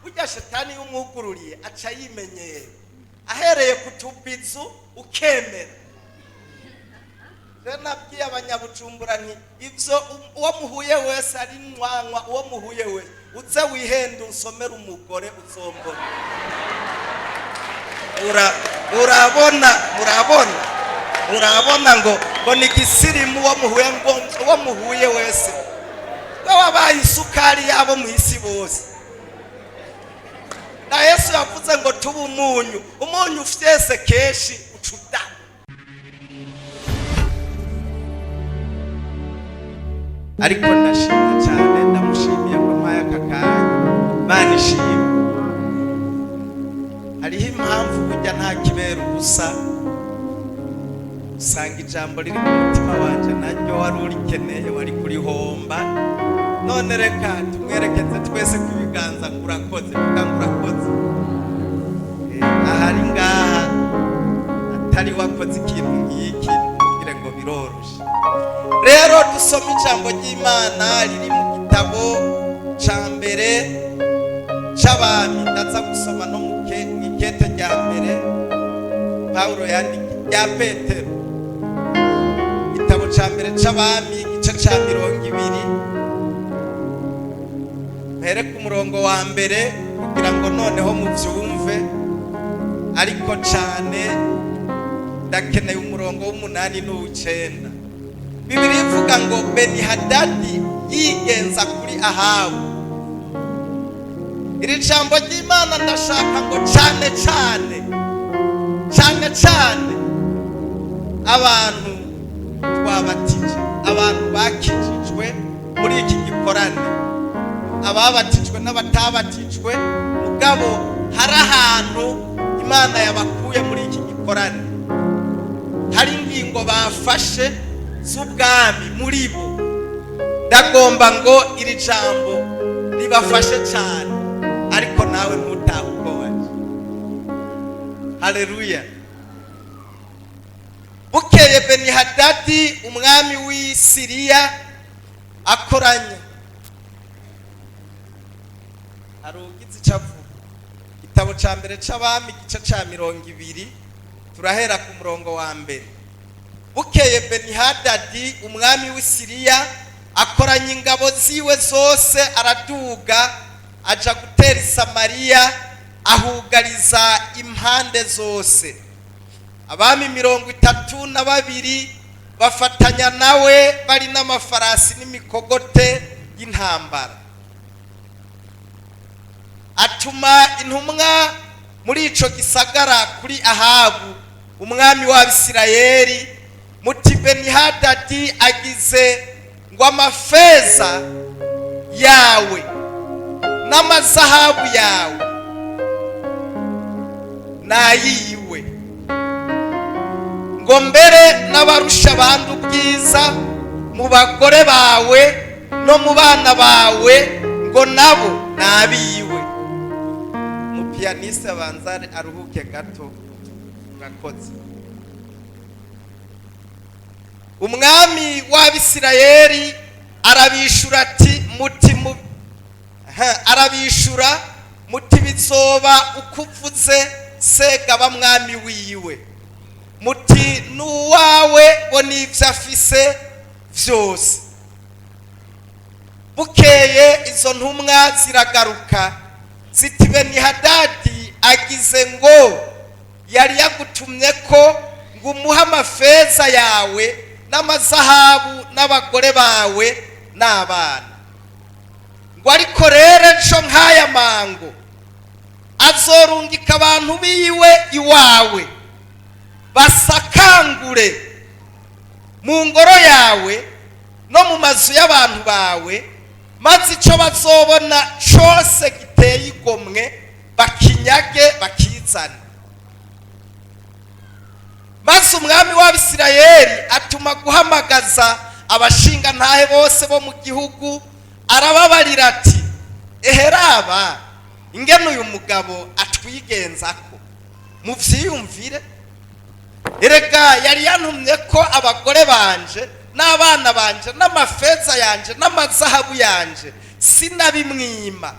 Burya shetani iyo umwugururiye aca yimenyera, ahereye ku tubizu ukemera. Rero nabwiye Abanyabujumbura nti ibyo uwo muhuye wese ari nwankwa, uwo muhuye wese uze wihende usomere umugore uzombona. Urabona, murabona, urabona ngo ni igisirimu. Uwo muhuye, ngo uwo muhuye wese we wabaye isukari yabo mu isi bose. Na Yesu yavuze ngo tube umunyu. Umunyu ufyese kenshi uca udama. Ariko ndashimye cyane, ndamushimiye ko mpaye aka kanya. Imana ishimwe. Hariho impamvu burya nta kibera ubusa. Usanga ijambo riri ku mutima wanje naryo wari urikeneye, wari kurihomba. None reka tumwerekeze twese ku biganza ngo urakoze. Vuga ngo urakoze. Ahari ngaha atari wakoze ikintu nk'iki, ntugire ngo biroroshe. Rero dusome ijambo ry'Imana riri mu gitabo ca mbere c'Abami. Ndaza gusoma no mu ikete rya mbere Pawulo yandika rya Petero. Igitabo ca mbere c'Abami, igice ca 20, mpere ku murongo wa mbere kugira ngo noneho muvyumve, ariko cane ndakeneye umurongo w'umunani n'uw'icenda. Bibiliya ivuga ngo Benihadadi yigenza kuri Ahabu. Iri jambo ry'Imana ndashaka ngo cane cane cane cane abantu twabatije, abantu bakijijwe muri iki gikorane, ababatijwe n'abatabatijwe, mugabo hari ahantu Imana yabakuye muri iki gikorane, hari ingingo bafashe z'ubwami muri bo. Ndagomba ngo iri jambo ribafashe cyane, ariko nawe ntutahe uko waje. Haleluya. Bukeye Benihadadi umwami w'i Siriya akoranye, hari ugize icyo avuga. Igitabo cya mbere c'Abami, igice ca 20, turahera ku murongo wa mbere. Bukeye Benihadadi umwami w'i Siriya akoranya ingabo ziwe zose, araduga aja gutera i Samariya, ahugariza impande zose. Abami 32 bafatanya nawe, bari n'amafarasi n'imikogote y'intambara. Atuma intumwa muri ico gisagara kuri Ahabu umwami w'Abisirayeli, muti: Benihadadi agize ngo amafeza yawe n'amazahabu yawe nayiwe, ngo mbere n'abarusha abandi ubwiza mu bagore bawe no mu bana bawe, ngo nabo nabiwe. Umupianiste abanza aruhuke gato. Murakoze. Umwami w'Abisirayeli arabishura ati muti arabishura muti: bizoba uko uvuze, segaba mwami wiwe. Muti n'uwawe bo n'ibyo afise vyose. Bukeye izo ntumwa ziragaruka ziti: Benihadadi agize ngo yari yagutumye ko ngo umuhe amafeza yawe n'amazahabu n'abagore bawe n'abana, ngo ariko rero ejo nk'aya mango azorungika abantu biwe iwawe, basakangure mu ngoro yawe no mu mazu y'abantu bawe, maze icyo bazobona cyose giteye igomwe bakinyage bakizane. Maze umwami w'Abisirayeli atuma guhamagaza abashingantahe bose bo mu gihugu, arababarira ati: eheraba ingene uyu mugabo atwigenzako, muvyiyumvire. Erega yari yantumye ko abagore banje n'abana banje n'amafeza yanje n'amazahabu yanje, sinabimwima.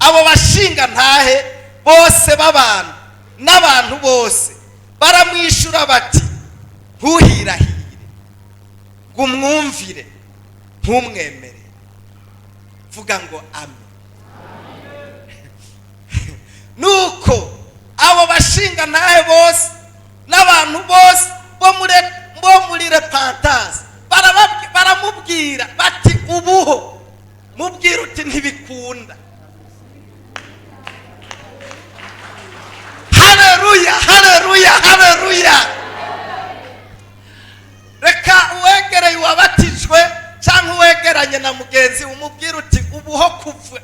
Abo bashinga ntahe bose b'abantu n'abantu bose baramwishyura bati: "Ntuhirahire ngo umwumvire, ntumwemere." Vuga ngo amen. Nuko abo bashinga ntahe bose n'abantu bose bo muri repentance baramubwira bati: "Ubuho mubwira uti ntibikunda." Haleluya, haleluya, haleluya! Reka uwegereye uwabatijwe cyangwa uwegeranye na mugenzi, umubwira uti: "Ubuho kuva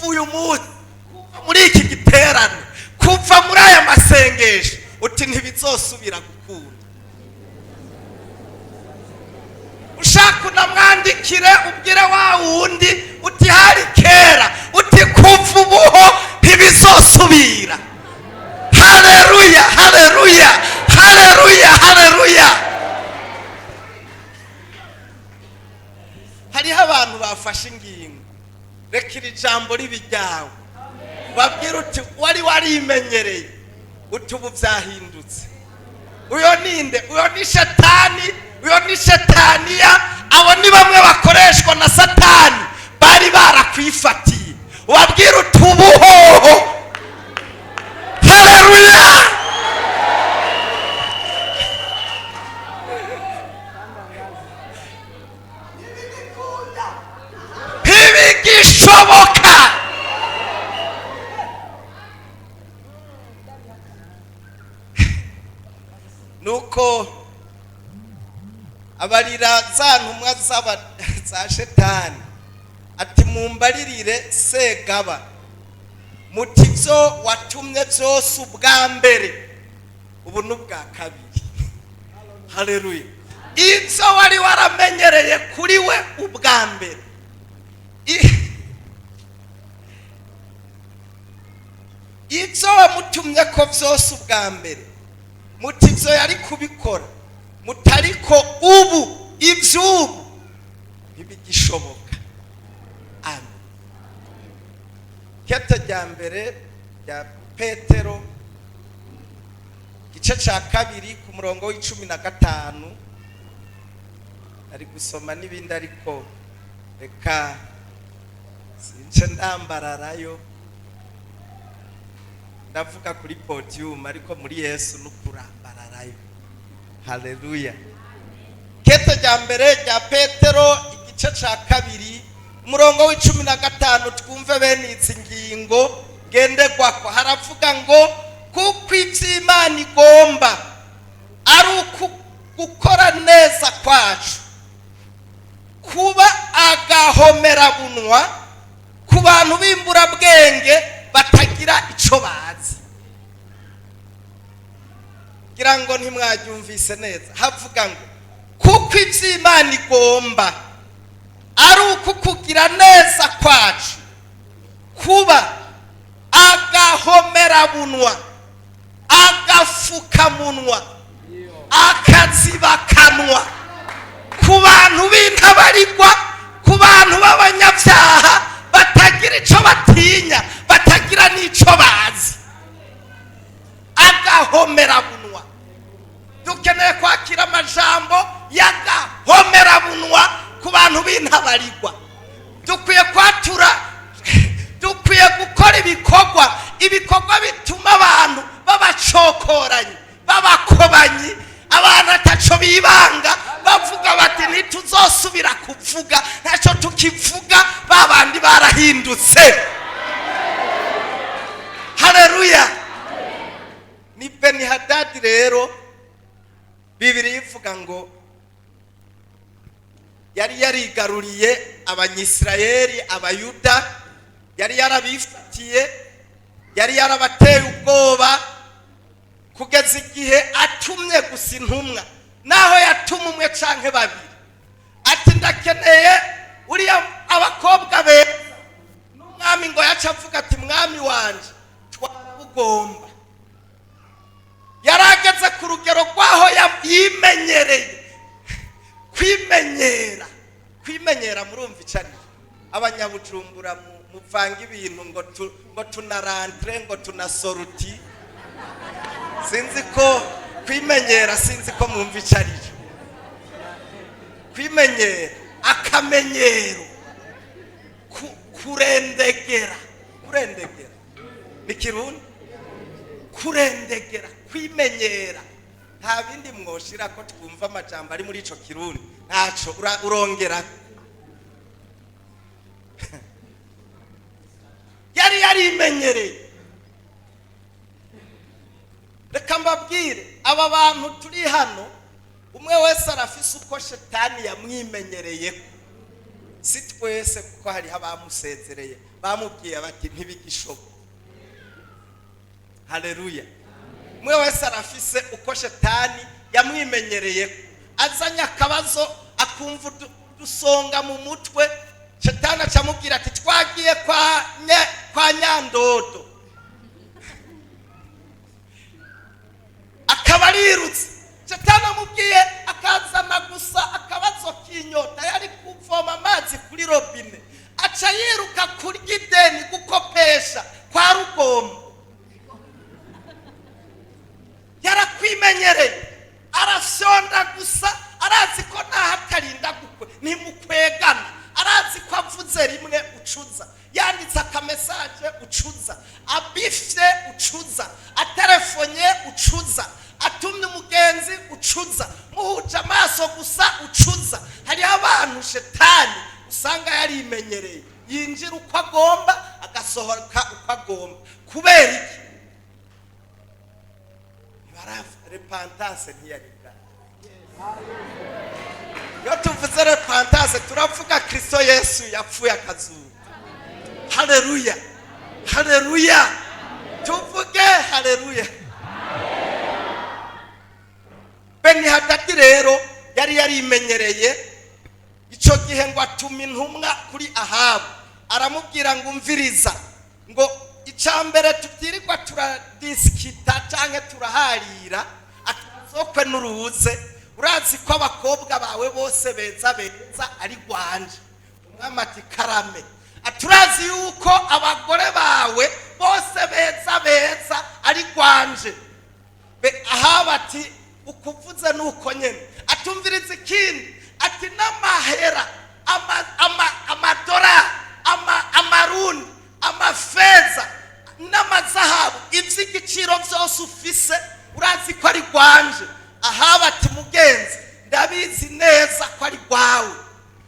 uyu munsi, kuva muri iki giterane, kuva muri aya masengesho," uti "ntibizosubira gukunda." Ushaka unamwandikire, ubwire wa wundi uti: "Hari kera," uti "kuva ubuho ntibizosubira." Haleluya, haleluya, haleluya, haleluya! Hariho abantu bafashe ingingo. Reka iri jambo ribe iryawe. Babwira uti: "Wari warimenyereye," uti "ubu byahindutse." Uyo ninde? Uyo ni Shetani, uyo ni Shetaniya. Abo ni bamwe bakoreshwa na Satani bari barakwifatiye. Ubabwira uti: "Ubuhoho." Haleluya! Ntibigishoboka. Nuko abarira za ntumwa za Shetani ati: "Mumbaririre Segaba muti ibyo watumye byose ubwa mbere, ubu ni ubwa kabiri." Haleluya! Ibyo wari waramenyereye kuri we ubwa mbere, ibyo wamutumye ko byose ubwa mbere, muti ibyo yari kubikora, mutariko ubu iby'ubu ntibigishoboka. Amen. Kete rya mbere rya Petero, igice cya 2, ku murongo wa 15. Ari gusoma n'ibindi, ariko reka since ndambararayo. Ndavuga kuri podium, ariko muri Yesu no kurambararayo. Haleluya! Kete rya mbere rya Petero, igice cya 2, umurongo wa 15. Twumve bene izi ngingo ngenderwako. Haravuga ngo: "Kuko iby'Imana igomba ari uku gukora neza kwacu kuba agahomerabunwa ku bantu b'imburabwenge batagira icyo bazi." Ngira ngo ntimwabyumvise neza. Havuga ngo: "Kuko iby'Imana igomba ari uku kugira neza kwacu kuba agahomerabunwa, agafukamunwa, akazibakanwa ku bantu b'intabarigwa, ku bantu b'abanyabyaha batagira icyo batinya, batagira n'icyo bazi." Agahomerabunwa. Dukeneye kwakira amajambo y'agahomerabunwa ku bantu b'intabarigwa. Dukwiye kwatura, dukwiye gukora ibikorwa bituma abantu babacokoranyi, babakobanyi, abantu ataco bibanga, bavuga bati: "Ntituzosubira kuvuga, ntacyo tukivuga, ba bandi barahindutse." Haleluya! Ni Benihadadi rero. Bibiri ivuga ngo yari yarigaruriye Abanyisirayeli, Abayuda, yari yarabifatiye, yari yarabateye ubwoba, kugeza igihe atumye gusa intumwa, naho yatuma umwe canke babiri, ati: "Ndakeneye uriya abakobwa beza." N'umwami ngo yaca avuga ati: "Mwami wanje, twabugomba." Yarageze ku rugero rw'aho yimenyereye kwimenyera. Murumva icyo ari? Abanyabujumbura. Muvanga ibintu ngo ngo tuna rentrée, ngo tuna sortie. Sinzi ko kwimenyera, sinzi ko mwumva icyo ari cyo kwimenyera, akamenyero. Kurendegera, kurendegera ni Kirundi, kurendegera, kwimenyera. Nta bindi mwoshira ko twumva amajambo ari muri ico Kirundi, ntaco urongera. Yari yarimenyereye. Reka mbabwire, aba bantu turi hano, umwe wese arafise uko shetani yamwimenyereye. Si twese, kuko hariho abamusezereye, bamubwiye bati: "Ntibigishoboka." Haleluya! Umwe wese arafise uko shetani yamwimenyereye. Azanye akabazo, akumva udusonga mu mutwe, shetani acamubwira ati: "Twagiye kwa Nyandodo." Akaba arirutse. Shetani amubwiye, akazana gusa akabazo k'inyota, yari kuvoma amazi kuri robine, aca yiruka kurya ideni, gukopesha kwa Rugombo. Yarakwimenyereye, arafyonda gusa, arazi ko naho atarinda gukwe ntimukwegana, arazi ko avuze rimwe ucuza, yanditse aka message ucuza, abifye ucuza, aterefonye ucuza, atumye umugenzi ucuza, muhuje amaso gusa ucuza. Hariho abantu shetani usanga yarimenyereye, yinjira uko agomba, agasohoka uko agomba. Kubera iki? Repentance ntiyari bwawe. Iyo tuvuze repentance, turavuga Kristo Yesu yapfuye akazuka. Haleluya, haleluya, tuvuge haleluya! Benihadadi rero yari yarimenyereye. Icyo gihe ngo atuma intumwa kuri Ahabu, aramubwira ngo: "Umviriza," ngo icya mbere tutirirwa turadisikita cyangwa turaharira, atuzokwe n'uruze, urazi ko abakobwa bawe bose beza beza ari rwanje. Umwami ati: "Karame." Aturazi yuko abagore bawe bose beza beza ari rwanje. Ahaba ati: "Ukuvuze nuko nyene." Atumviriza ikindi, ati: "N'amahera, amadorari, amarundi, amafeza n'amazahabu, iby'igiciro byose ufise, urazi ko ari rwanje." Ahaba ati: "Mugenzi, ndabizi neza ko ari rwawe."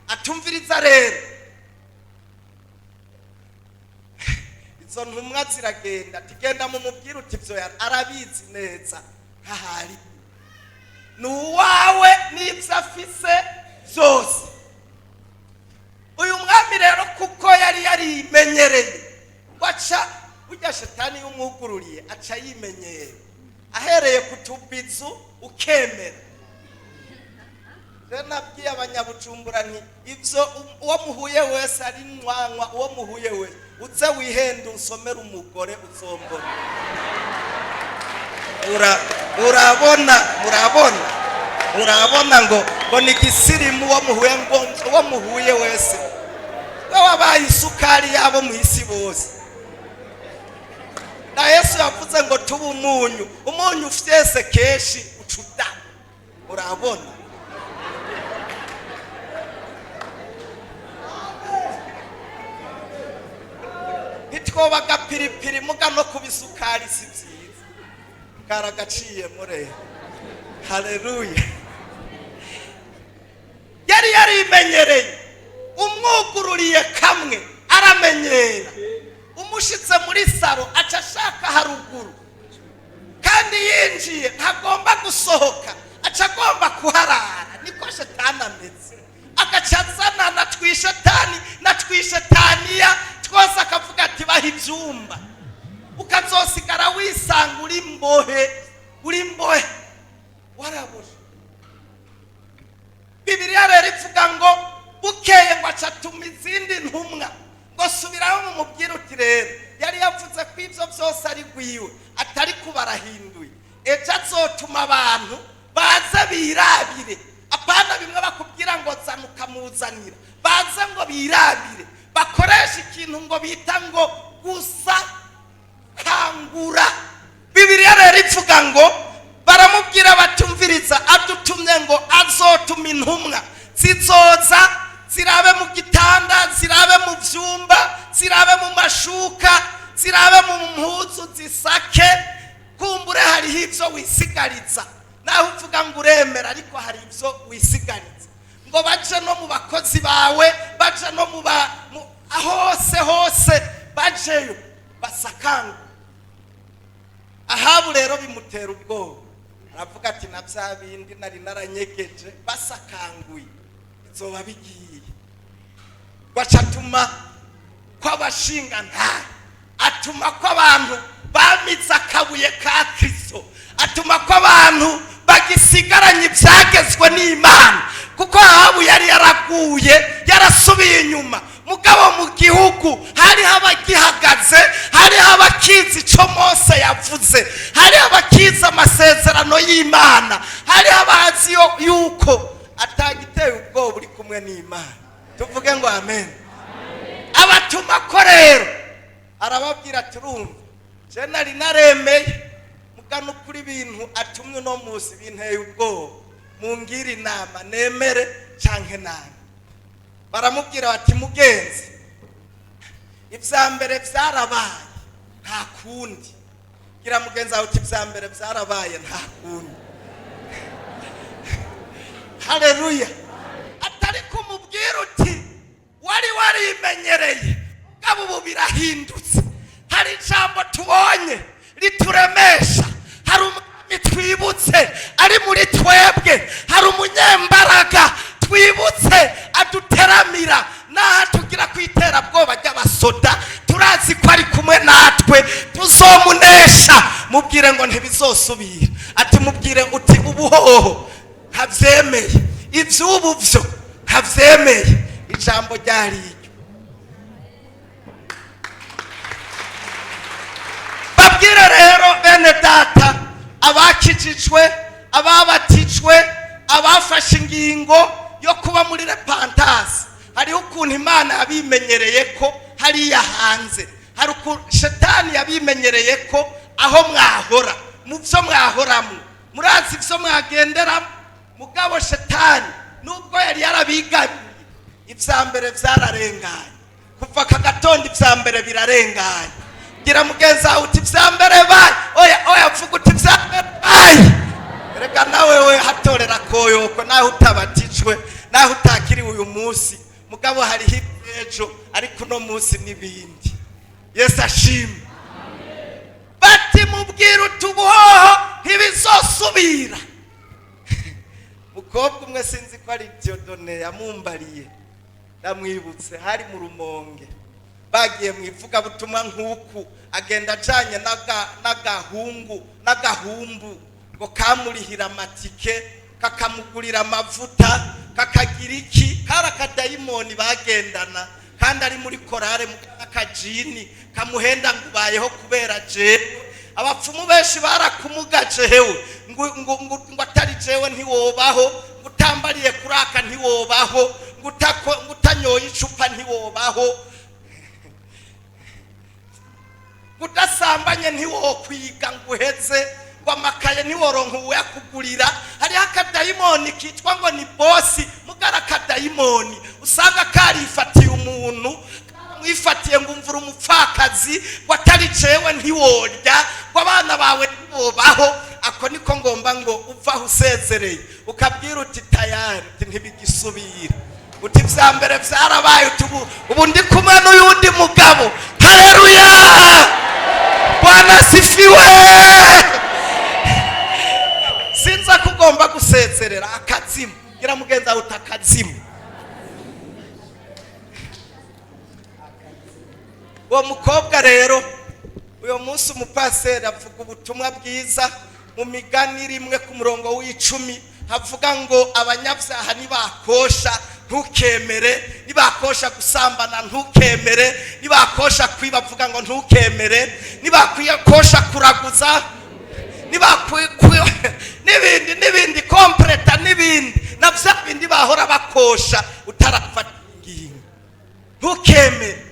Atumviriza rero, izo ntumwa ziragenda, tugenda mu mubwira uti ibyo arabizi neza nk'ahari ni uwawe n'ibyo afise byose. Uyu mwami rero, kuko yari yarimenyereye, waca burya shetani iyo umwugururiye aca yimenyera, ahereye ku tubizu ukemera. Rero nabwiye Abanyabujumbura nti: "Ibyo uwo muhuye wese ari nywanwa, uwo muhuye wese uze wihende usomere umugore, uzombona." Urabona, murabona, murabona ngo ni igisirimu. Uwo muhuye, ngo uwo muhuye wese, we wabaye isukari yabo mu isi bose. Na Yesu yavuze ngo tube umunyu. Umunyu ufyese kenshi uca udama. Urabona, ntitwoba agapiripiri muga no kuba isukari si byiza, karagaciyemo rero. Haleluya! Yari yarimenyereye, umwugururiye kamwe aramenyera, umushitse muri salon aca ashaka haruguru, kandi yinjiye ntagomba gusohoka, aca agomba kuharara. Niko shetani ameze, agaca azana na twishetani na twishetaniya twose, akavuga ati: "Baha ibyumba." Ukazosigara wisanga uri mbohe, uri mbohe, warabuje. Bibiliya rero ivuga ngo bukeye ngo aca atuma izindi ntumwa ngo: "Subiraho mumubwire uti rero yari yavuze ko ibyo byose ari rwiwe, atari kubarahinduye, ejo azotuma abantu baze birabire." Apana bimwe bakubwira ngo zana ukamuzanira, baze ngo birabire. Bakoresha ikintu ngo bita ngo gusa kangura. Bibiliya rero ivuga ngo baramubwira batumviriza, adutumye ngo azotuma intumwa zizoza zirabe mu gitanda, zirabe mu byumba, zirabe mu mashuka, zirabe mu mpuzu, zisake. Kumbure hariho ibyo wisigariza, naho uvuga ngo uremera, ariko hari ibyo wisigariza. Ngo baje no mu bakozi bawe, baje no mu ba hose hose, bajeyo basakanga. Ahabu rero bimutera ubwoba, aravuga ati: "Na bya bindi nari naranyegeje, basakanguye bizoba bigiye." Baca atuma kw'abashinga ntahe, atuma ko abantu bamitse akabuye ka Kristo, atuma ko abantu bagisigaranye ibyagezwe n'Imana, kuko Ahabu yari yaraguye, yarasubiye inyuma. Mugabo mu gihugu hariho abagihagaze, hariho abakizi icyo Mose yavuze, hariho abakizi amasezerano y'Imana, hariho abazi yuko atagiteye ubwoba uri kumwe n'Imana. Tuvuge ngo amen. Abatuma ko rero arababwira ati: "Urumva, je nari naremeye, mugana ukuri, ibintu atumwe uno munsi binteye ubwoba. Mungire inama, nemere canke nabi?" Baramubwira bati: "Mugenzi, ibya mbere byarabaye, nta kundi." Gira mugenzi wawe uti: "Ibya mbere byarabaye, nta kundi." Haleluya! Atari kumubwira uti: "Wari warimenyereye, mugabo ubu birahindutse. Hari ijambo tubonye rituremesha, hari umwami twibutse ari muri twebwe, hari umunyembaraga twibutse aduteramira. N'aho tugira ku iterabwoba ry'abasoda, turazi ko ari kumwe natwe, tuzomunesha." Mubwire ngo ntibizosubira. Ati mubwire uti: "Ubuhoho ntabyemeye, iby'ubu byo ntabyemeye." Ijambo ryari iryo. Babwire rero bene data, abakijijwe, ababatijwe, abafashe ingingo yo kuba muri repentance, hariho ukuntu Imana yabimenyereye ko hariya hanze, hari ukuntu Shetani yabimenyereye ko aho mwahora, mu byo mwahoramo, murazi ibyo mwagenderamo. Mugabo Shetani nubwo yari yarabigaburiye, ibya mbere byararenganye. Kuva aka gatondo ibya mbere birarenganye. Gira mugenzi wawe uti: "Ibya mbere bayi." Oya, oya, vuga uti: "Ibya mbere bayi." Reka nawe we hatorera koyoko, naho utabatijwe, naho utakiriwe uyu munsi, mugabo hariho iby'ejo, ariko uno munsi n'ibindi. Yesu ashimwe. Bati: "Mubwira uti ubuhoho ntibizosubira." Mukobwa umwe, sinzi ko ari Dieudonné yamumbariye, ndamwibutse, hari mu Rumonge, bagiye mu ivugabutumwa nk'uku, agenda ajanye n'agahungu n'agahumbu ngo kamurihira amatike, kakamugurira amavuta, kakagira iki. Kari akadayimoni bagendana, kandi ari muri korale, akajini kamuhenda ngo: "Ubayeho kubera jewe. Abapfumu benshi barakumugaje hewe, ngo atari jewe ntiwobaho, ngo utambariye kuraka ntiwobaho, ngo utanyoye icupa ntiwobaho, ngo udasambanye ntiwokwiga ngo uheze, ngo amakaye ntiworonka uwuyakugurira." Hariho akadayimoni kitwa ngo ni bosi, mugara akadayimoni usanga karifatiye umuntu, mwifatiye ngo: "Umvura umupfakazi, ngo atari jewe ntiworya, ngo abana bawe ntibobaho." Ako niko ngomba ngo uvaho usezereye, ukabwira uti: "Tayari," uti: "Ntibigisubira," uti: "Vya mbere vyarabaye," uti: "Ubu ndi kumwe n'uyundi mugabo." Haleluya! Bwana sifiwe! Sinza ko ugomba gusezerera akazimu. Gira mugenzi wawe uti: "Akazimu." Uwo mukobwa rero, uyu munsi umupaseri avuga ubutumwa bwiza mu Migani 1 ku murongo w'10, havuga ngo abanyabyaha nibakosha ntukemere, nibakosha gusambana ntukemere, nibakosha kwiba, avuga ngo ntukemere, nibakosha kuraguza, n'ibindi n'ibindi, kompreta n'ibindi na bya bindi bahora bakosha utarafata ingingo. Ntukemere.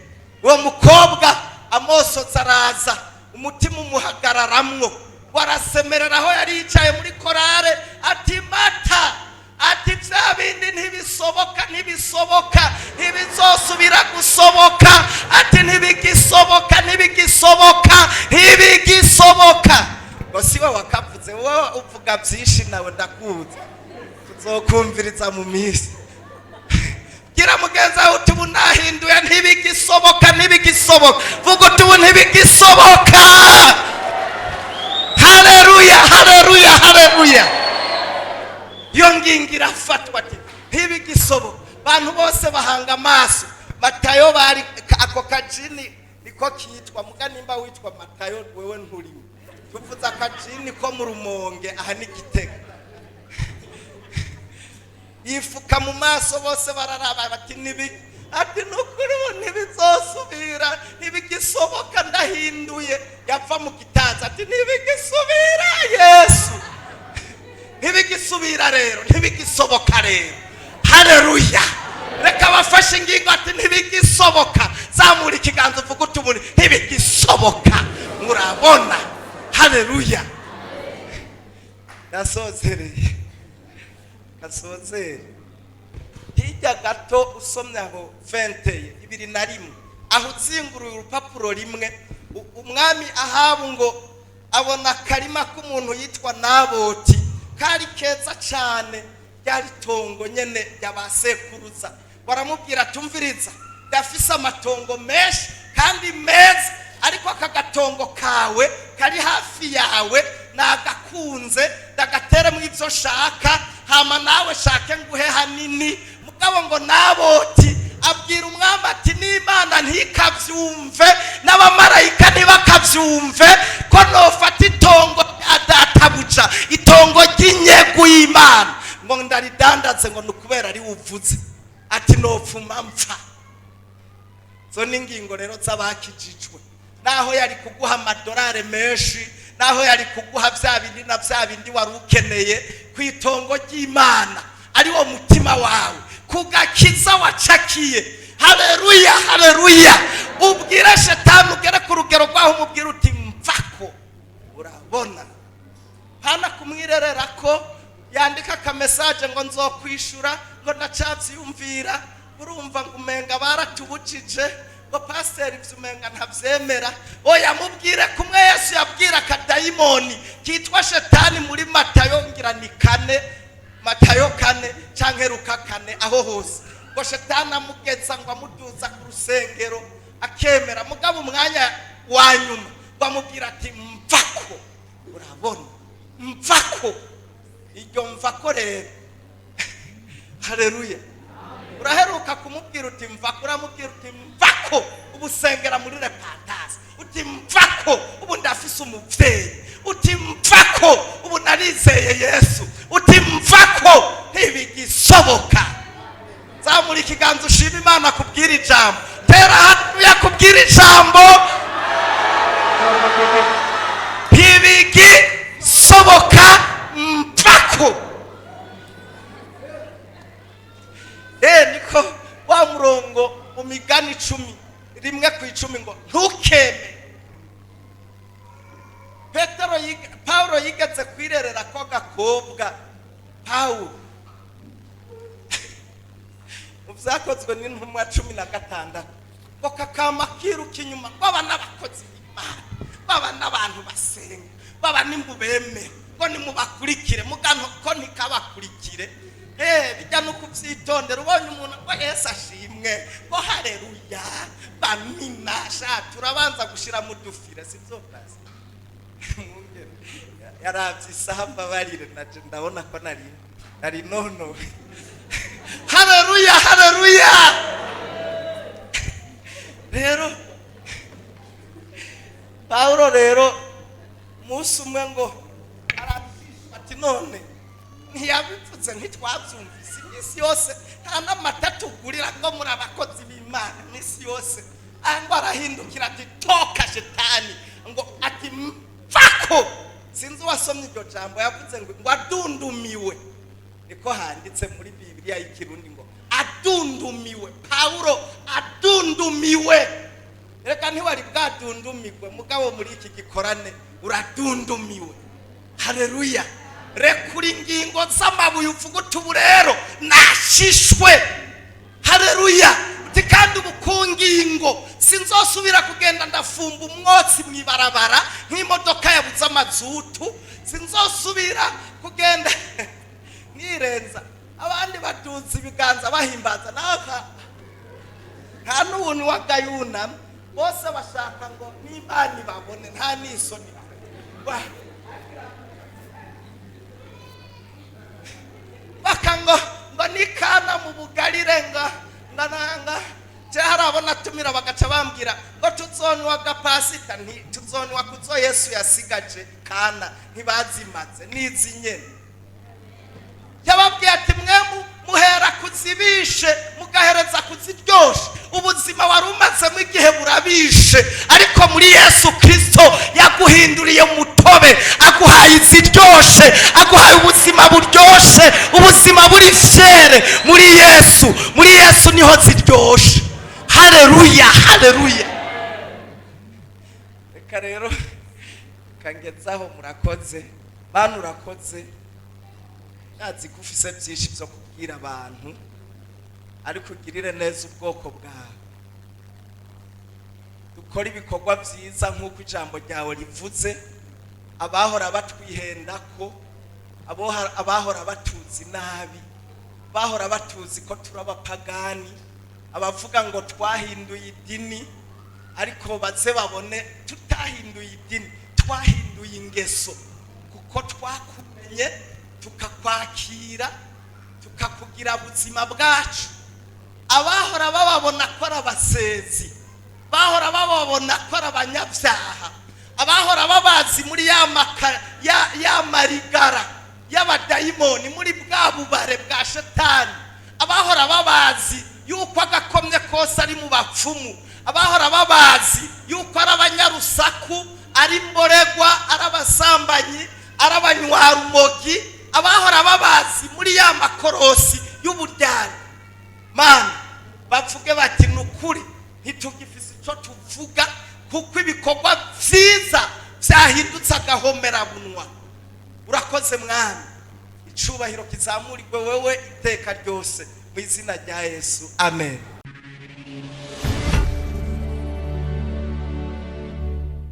Uwo mukobwa amosozi araza, umutima umuhagararamwo, warasemerera aho yari yicaye muri korale ati: "Mata," ati, "bya bindi ntibisoboka, ntibisoboka, ntibizosubira gusoboka." Ati: "Ntibigisoboka, ntibigisoboka, ntibigisoboka." Ngo si we wakavuze? Wowe uvuga byinshi, nawe ndakuzi, tuzokumviriza mu minsi. Gira mugenzi wawe uti: "Ubu nahinduye, ntibigisoboka, ntibigisoboka." Vuga uti: "Ubu ntibigisoboka." Haleluya, haleluya, haleluya! Iyo ngingo irafatwa, ati: "Ntibigisoboka." Abantu bose bahanga amaso Matayo. Bari ako kajini niko kitwa muga. Nimba witwa Matayo, wewe nturimo. Tuvuze akajini ko mu Rumonge, aha ni Gitega. Yifuka mu maso, bose bararaba bati: "Nibi?" Ati: "Nukuri ubu ntibizosubira, ntibigisoboka, ndahinduye." Yapfa mu gitanza ati: "Ntibigisubira, Yesu, ntibigisubira rero, ntibigisoboka rero." Haleluya! Reka bafashe ingingo ati: "Ntibigisoboka." Zamura ikiganza uvuga uti: "Ubu ntibigisoboka." Murabona? Haleluya! Yasozereye, gasozere hirya gato. Usomye aho 21, 21, aho uzinguruye urupapuro rimwe, umwami Ahabu ngo abona akarima k'umuntu yitwa Naboti, kari keza cyane, ryari tongo nyene ry'abasekuruza. Baramubwira: "Tumviriza, ndafise amatongo menshi kandi meza, ariko aka gatongo kawe kari hafi yawe nagakunze, ndagateremo ibyo nshaka, hama nawe shake nguhe hanini." Mugabo ngo Naboti abwira umwami ati: "N'Imana ntikabyumve, n'abamarayika ntibakabyumve ko nofata itongo rya databuja, itongo ry'inyegu y'Imana, ngo ndaridandaze ngo ni ukubera ari uvuze." Ati: "Nopfuma mpfa." Zo ni ingingo rero z'abakijijwe. Naho yari kuguha amadolari menshi, naho yari kuguha bya bindi na bya bindi wari ukeneye, ku itongo ry'Imana ari wo mutima wawe, ku gakiza wacakiye. Haleluya, haleluya! Ubwire shetani, ugere ku rugero rwaho umubwira uti: "Mvako." Urabona, hana kumwirerera ko yandika akamesaje ngo: "Nzokwishura," ngo: "Ndacabyiyumvira." Urumva ngo umenga baratubujije, ngo: "Pasiteri, ibyo umenga ntabyemera." Oya, mubwire kumwe Yesu yabwira akadayimoni kitwa shetani muri Matayo, ngira ni 4, Matayo 4 cyangwa Ruka 4, aho hose, ngo shetani amugeza, ngo amuduza ku rusengero, akemera. Mugabo umwanya wa nyuma ngo amubwira ati: "Mvako." Urabona, mvako. Iryo mvako rero, haleluya! Uraheruka kumubwira uti: "Mvako"? Uramubwira uti: "Mvako, ubu usengera muri repentance." Uti: "Mvako, ubu ndafise umubyeyi." Uti: "Mvako, ubu narizeye Yesu." Uti: "Mvako, ntibigisoboka." Zamura ikiganza ushima Imana kubwira ijambo. Tera haleluya kubwira ijambo. Ntibigisoboka, mvako. Niko wa murongo mu Migani 10, 1:10, ngo ntukeme. Petero Paulo yigeze kwirerera ko gakobwa. Pawulo mu Byakozwe n'Intumwa 16, ngo kakama kiruka inyuma, ngo aba n'abakozi b'Imana, baba n'abantu basenga, baba nimubemere, ngo nimubakurikire. Mugano ko ntikabakurikire. Bijya no kubyitondera. Ubonye umuntu ngo: "Yesu ashimwe," ngo: "Haleluya," bamina sha, turabanza gushyira mu dufire, si byo? Basi yarabye isaha, mbabarire, naje ndabona ko nari nonowe. Haleluya, haleluya! Rero Pawulo rero umunsi umwe ngo arabwira ati: "None ntiyabivuze, ntitwabyumvise iminsi yose, nta n'amata tugurira, ngo muri abakozi b'Imana iminsi yose?" Ngo arahindukira ati: "Toka shetani." Ngo ati: "Mvako." Sinzi uwasomye iryo jambo, yavuze ngo adundumiwe, niko handitse muri Bibiliya y'Ikirundi, ngo Adundumiwe, Pawulo adundumiwe. Reka, ntiwari bwadundumirwe, mugabo muri iki gikorane uradundumiwe. Hareruya! Rekura ingingo z'amabuye, uvuga uti: "Ubu rero nashishwe." Hareruya! Uti: "Kandi ubu ku ngingo sinzosubira kugenda ndafumba umwotsi mu ibarabara nk'imodoka yabuze amazutu. Sinzosubira kugenda nirenza." Abandi baduza ibiganza bahimbaza, nawe nta n'ubuntu wagayunamye. Bose bashaka ngo n'Imana ibabone, nta n'isoni. Baka ngo nikana mu bugarire ngo ndananga je. Hari abo natumira bagaca bambwira ngo tuzonywa gapasita. Nti tuzonywa kuzo Yesu yasigaje kana ntibazimaze n'izi nyene. Yababwiye ati: "Mwe muhera kuzibishe, mugahereza kuziryoshe. Ubuzima wari umazemo igihe burabishe, ariko muri Yesu Kirisito yaguhinduriye umutobe, aguhaye iziryoshe, aguhaye ubuzima buryoshe, ubuzima buri fier muri Yesu. Muri Yesu niho ziryoshe." Hareruya, hareruya! Reka rero kangezaho. Murakoze bantu, urakoze. Nazi ko ufise byinshi byo kubwira abantu, ariko ugirire neza ubwoko bwawe. Dukore ibikorwa byiza nk'uko ijambo ryawe rivuze. Abahora batwihenda ko abahora batuzi nabi, bahora batuzi ko turi abapagani, abavuga ngo twahinduye idini, ariko baze babone tutahinduye idini, twahinduye ingeso, kuko twakumenye, tukakwakira, tukakugira buzima bwacu. Abahora bababona ko ari abasezi, bahora bababona ko ari abanyabyaha, abahora babazi muri ya maka ya marigara y'abadayimoni, muri bwa bubare bwa shetani, abahora babazi yuko agakomye kose ari mu bapfumu, abahora babazi yuko ari abanyarusaku, ari imboregwa, ari abasambanyi, ari abanywarumogi, abahora babazi muri ya makorosi y'uburyari, Mana, bavuge bati: "Ni ukuri ntitugifise icyo tuvuga, kuko ibikorwa byiza byahindutse agahomerabunwa." Urakoze Mwami. Icubahiro kizamurirwe wewe iteka ryose, mu izina rya Yesu, amen.